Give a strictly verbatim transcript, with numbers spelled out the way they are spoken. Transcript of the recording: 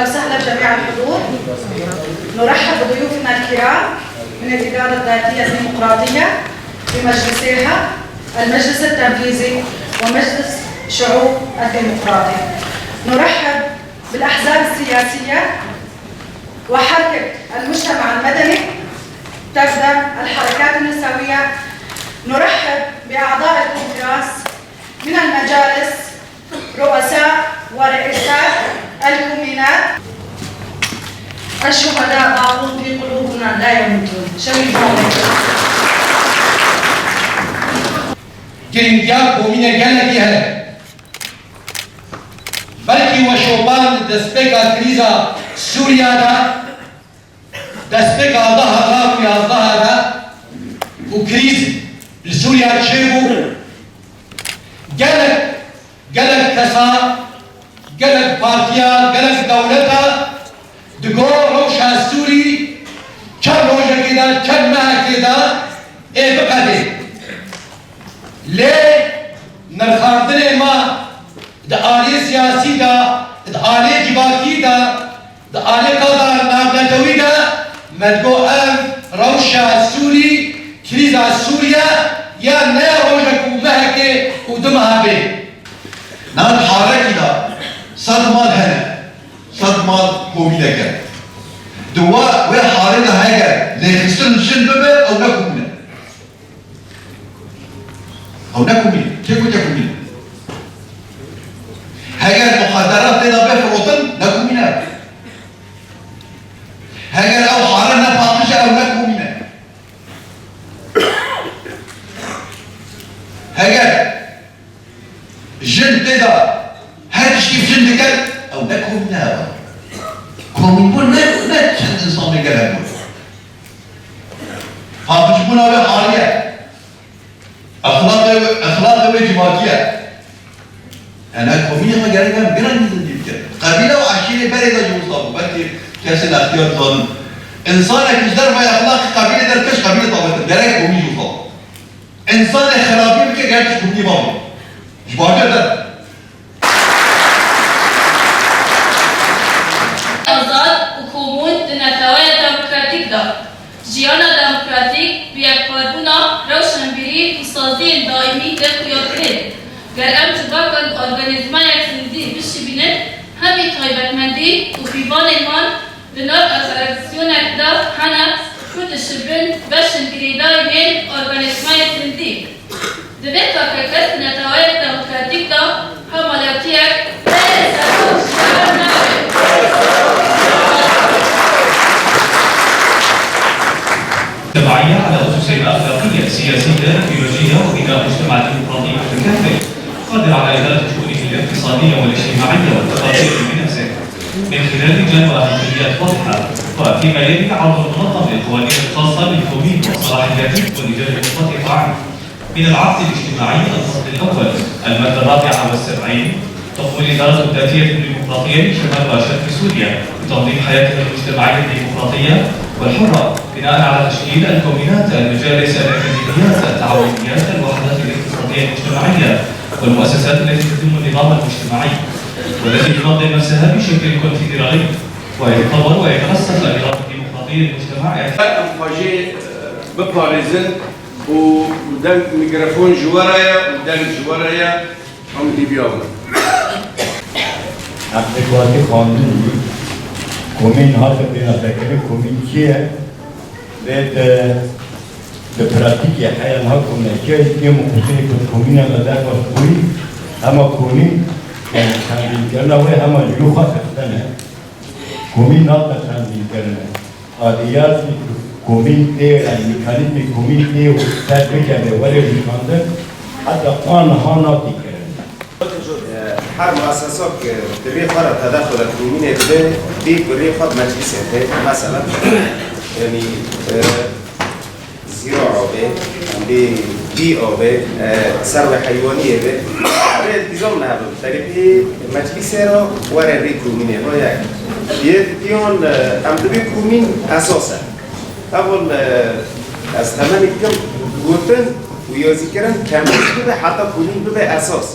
وسهلا بجميع الحضور. نرحب بضيوفنا الكرام من الإدارة الذاتية الديمقراطية بمجلسيها، المجلس التنفيذي ومجلس شعوب الديمقراطي. نرحب بالأحزاب السياسية وحركة المجتمع المدني تقدم الحركات النسوية. نرحب بأعضاء الكونفرنس من المجالس، رؤساء ورئيسات الكومينات. الشهداء باقون في قلوبنا لا يموتون. شهيد ماضي. Girîngiya komîne gelekî heye. Belkî we şopan li destpêka krîza Sûriya de, destpêka du hezar û yazdeh de û krîz li Sûriya çêbû, gelek, gelek kesa, gelek partiya, gelek dewleta digo rewşa Sûrî çend rojekê de, çend mehekê de ê biqedê. Lê nirxandinê me di alê siyasî de, di alê civakî de, di alê qada navnetewî de, me digo ev rewşa Sûrî, krîza Sûriye ya ne rojek û mehekê û du meha bê. Nav harekî de sed mal hene, sed mal komîneke. Di wa, wê harê de heger lêxistin jin bibe, ew ne komîn e. Ew ne komîn e. Kê gote komîn e? Heger muxaderat tê de bê firotin, ne komîn e. Heger ew hare ne paqij e, ew ne komîn e. Heger jin tê de her tiştî bi jin dikin, ew ne komîn e. Komînbûn ne, ne çend însan bê gelek bûn. Paqijbûna wê harî ye. Exlaqê wê, exlaqê wê civakî ye. Yani komînê xwe gerek em girên zindî bikin. Qebîle û eşîrê berê de jî wisa bû. Belkî kesên extiyar dizanin. Însanek ji dervayê exlaqê qebîlê derket, ji qebîlê tabetin. Gerek komîn jî wisa bû. Însanê xerabî bike, gerek ji komînê bavê. Ji bavê de. Azad û komûn di neteweya demokratîk de. Jiyana demokratîk bi yekparbûna rewşenbîrî û saziyên daîmî tê xuyakirin. Ger em civaka li organîzmayek zindî bişibînin, hemî taybetmendî û pîvanên wan di nav enteraksyonekê de hene ku dişibin beşên girêdayî yên organîzmayê zindî. Divê K K K di neteweyek demokratîk de hemaliyetiyek bê serok ji ber nebe. اجتماعية على أسس أخلاقية، سياسية، إيديولوجية، وبناء مجتمع ديمقراطي متكامل، قادر على إدارة شؤونه الاقتصادية والاجتماعية والثقافية بنفسه، من خلال لجان وأهميات واضحة، وفيما يلي عرض منظم للقوانين الخاصة بالكومين وصلاحياته واللجان المنبثقة عنه. من العقد الاجتماعي الفصل الأول، المادة الرابعة والسبعين، تقوم الإدارة الذاتية الديمقراطية لشمال وشرق سوريا بتنظيم حياتها المجتمعية الديمقراطية والحرة، بناء على تشكيل الكومينات، المجالس، الأكاديميات، التعاونيات، الوحدات الاقتصادية المجتمعية، والمؤسسات التي تخدم النظام المجتمعي، والتي تنظم نفسها بشكل كونفدرالي، ويتطور ويترسخ النظام الديمقراطي المجتمعي. Em xwe jê biparêzin û deng, mîkrofon ji we re ye û deng ji we re ye. Em Lîbya bûn. Em pêkhatî xwendin jî komîn hate pênasekirin, komîn çi ye? Vê di, di pratîkê heya niha ku me çi ye, kêm û qusêrê ku di komîna de derbas bûyî, hema komîn, yani tanzîmkirina wê hema ji bo xwe xiste ne. Komîn nate tanzîmkirin. Aliyatî ku komîn tê, yani mîkanîzmê komîn tê û ser bikeve were nîşandin, heta aniha nate kirin. Her muessesok divê xwe re tedexula komînê bibe, bê bi rê xwe bi meclîsê tê. Mesela, yani, e, zîraa be, em bê bîa be, e, serwê heywaniyê be. Rê dizom ne hebin. Terîqî meclîsê re were rê komînê re yek. Yê diyan, e, em dibê komîn esas e. Evan, e, ez temenî dikim gotin û yazîkirin kemî bibe heta komîn bibe esas.